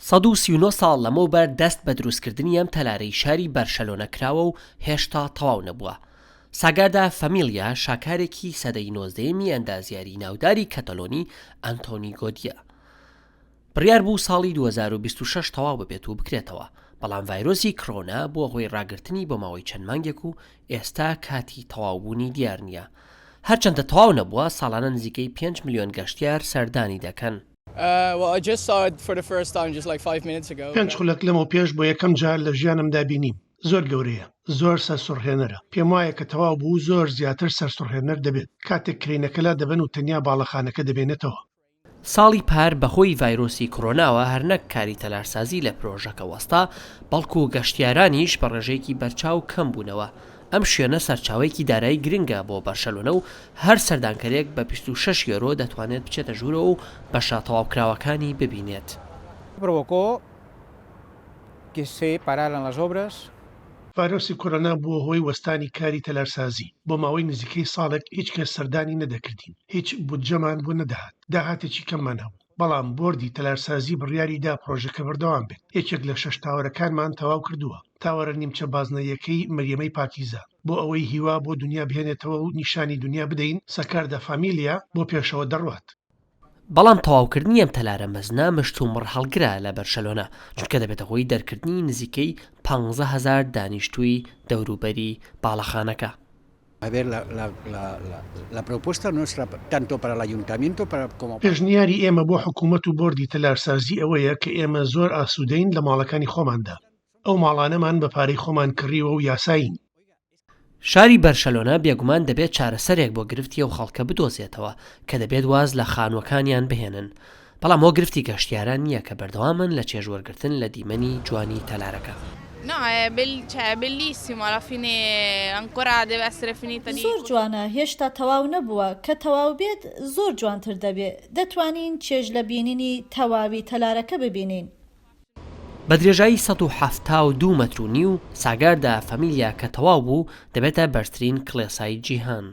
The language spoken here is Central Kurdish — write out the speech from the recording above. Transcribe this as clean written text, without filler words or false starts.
139 ساڵ لەمەوبەر دەست بە دروستکردنی ئەم تەلارەی شاری بەرشەلۆنە کراوە و هێشتا تەواو نەبووە. ساگاردا فامیلیا شاکارێکی سەدەی نۆزدەیەمی ئەندازیاری ناوداری کەتەلۆنی ئەنتۆنی گۆدیە. بڕیار بوو ساڵی 2026 تەواو ببێت و بکرێتەوە، بەڵام ڤایرۆسی کرۆنا بووە هۆی ڕاگرتنی بۆ ماوەی چەند مانگێک و ئێستا کاتی تەواوبوونی دیار نییە. هەرچەندە تەواو نەبووە، ساڵانە نزیکەی 5 ملیۆن گەشتیار سەردانی دەکەن. پێنج خولەک لەمەوپێش بۆ یەکەم جار لە ژیانمدا بینیم. زۆر گەورەیە. زۆر سەرسوڕهێنەرە. پێموایە کە تەواو بوو زۆر زیاتر سەرسوڕهێنەر دەبێت کاتێک کرەینەکە لادەبەن و تەنیا باڵەخانەکە دەمێنێتەوە. ساڵی پار بەهۆی ڤایرۆسی کۆرۆناوە هەر نەک کاری تەلارسازی لە پرۆژەکە وەستا، بەڵکو گەشتیارانیش بە ڕێژەیەکی بەرچاو کەم بوونەوە. ئەم شوێنە سەرچاوەیەکی دارایی گرنگە بۆ بەرشەلۆنە و هەر سەردانکەرێک بە 26 یۆرۆ دەتوانێت بچێتە ژوورەوە و بەشە تەواوکراوەکانی ببینێت. Provocó que se pararan las obras. ڤایرۆسی کۆرۆنا بووە هۆی وەستانی کاری تەلارسازی، بۆ ماوەی نزیکەی ساڵێک هیچ کەس سەردانی نەدەکردین، هیچ بودجەمان بۆ نەدەهات، داهاتێکی کەممان هەبوو، بەڵام بۆردی تەلارسازی بڕیاری دا پڕۆژەکە بەردەوام بێت، یەکێک لە شەش تاوەرەکانمان تەواو کردووە، تاوەرە نیمچە بازنەییەکەی مەریەمەی پاکیزە، بۆ ئەوەی هیوا بۆ دونیا بهێنێتەوە و نیشانی دونیا بدەین سەکاردا فامیلیا بۆ پێشەوە دەڕوات. بەڵام تەواوکردنی ئەم تەلارە مەزنە مشتومڕهەڵگرە لە بەرشەلۆنە، چونکە دەبێتە هۆی دەرکردنی نزیکەی 15,000 دانیشتووی دەوروبەری باڵەخانەکە. پێشنیاری ئێمە بۆ حکوومەت و بۆردی تەلارسازی ئەوەیە کە ئێمە زۆر ئاسوودەین لە ماڵەکانی خۆماندا، ئەو ماڵانەمان بە پارەی خۆمان کڕیوە و یاسایین. شاری بەرشەلۆنە بێگومان دەبێت چارەسەرێک بۆ گرفتی ئەو خەڵکە بدۆزێتەوە کە دەبێت واز لە خانووەکانیان بهێنن، بەڵام ئەوە گرفتی گەشتیاران نییە کە بەردەوامن لە چێژوەرگرتن لە دیمەنی جوانی تەلارەکە. زۆر جوانە، هێشتا تەواو نەبووە، کە تەواو بێت زۆر جوانتر دەبێ، دەتوانین چێژ لە بینینی تەواوی تەلارەکە ببینین. بە درێژایی 172 مەتر و نیو، ساگاردا فامیلیا کە تەواو بوو، دەبێتە بەرزترین کڵێسای جیهان.